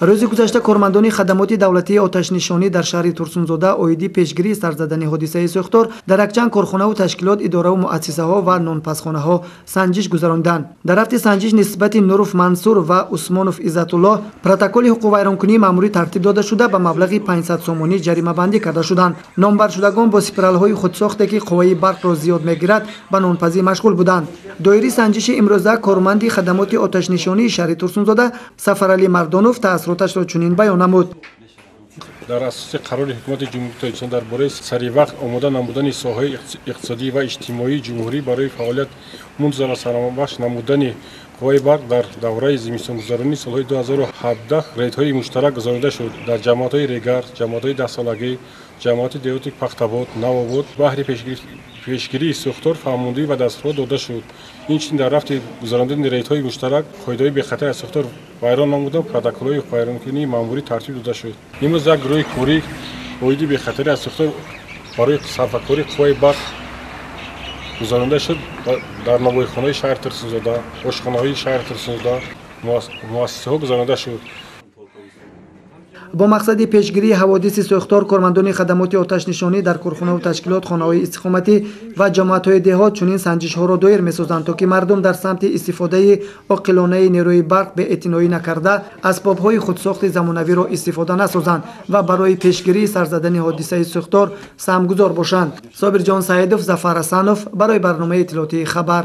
Рӯзи гузашта кормандони хадамоти давлатии оташнишонӣ дар шаҳри Турсунзода оиди пешгирии сар задани ҳодисаи сӯхтор дар якчанд корхонаву ташкилот, идораву муассисаҳо ва нонпазхонаҳо санҷиш гузаронданд. Дар рафти санҷиш нисбати Нуров Мансур ва Усмонов Иззатуллоҳ протоколи ҳуқуқвайронкунии маъмурӣ тартиб дода шуда, ба маблағи 500 сомонӣ ҷаримабандӣ карда шуданд. Номбаршудагон бо спиралҳои худсохте, ки қувваи барқро зиёд мегирад, ба нонпазӣ машғул буданд. Доираи санҷиши имрӯза корманди хадамоти оташнишонии шаҳри Турсунзода Сафаралӣ Мардонов таассуроташро чунин баён намуд. Дар асоси қарори Ҳукумати Ҷумҳурии Тоҷикистон дар бораи саривақт омода намудани соҳаҳои иқтисодӣ ва иҷтимоии ҷумҳурӣ барои фаъолият мунтазам ва самарабахш намудани қувваи барқ дар давраи зимистонгузаронии солҳои 2017 рейдҳои муштарак гузаронида шуд. Дар ҷамоатҳои Регар, ҷамоатҳои Даҳсолагӣ, ҷамоати деҳоти Пахтабод, Навобод баҳри пешгирии сӯхтор фаҳмондӣ ва дастурҳо дода шуд. Инчунин дар рафти гузарондани рейдҳои муштарак қоидаҳои бехатар аз сӯхтор вайрон намуда, протоколҳои ҳуқуқвайронкунии маъмурӣ тартиб дода шуд. Имрӯз як гурӯҳи корӣ оиди бехатарӣ аз сӯхтор барои сарфакории қувваи барқ гузаронида шуд дар новоихонаи шаҳри Турсунзода, ошхонаҳои шаҳри Турсунзода, муассисаҳо гузаронида шуд. Бо мақсади пешгирии ҳаводиси сӯхтор кормандони хадамоти оташнишонӣ дар корхонаву ташкилот, хонаҳои истиқоматӣ ва ҷамоатҳои деҳот чунин санҷишҳоро доир месозанд, то ки мардум дар самти истифодаи оқилонаи нерӯи барқ беэътиноӣ накарда, асбобҳои худсохти замонавиро истифода насозанд ва барои пешгирии сар задани ҳодисаи сӯхтор саҳмгузор бошанд. Собирҷон Саидов, Зафар Ҳасанов барои барномаи иттилоотии «Хабар».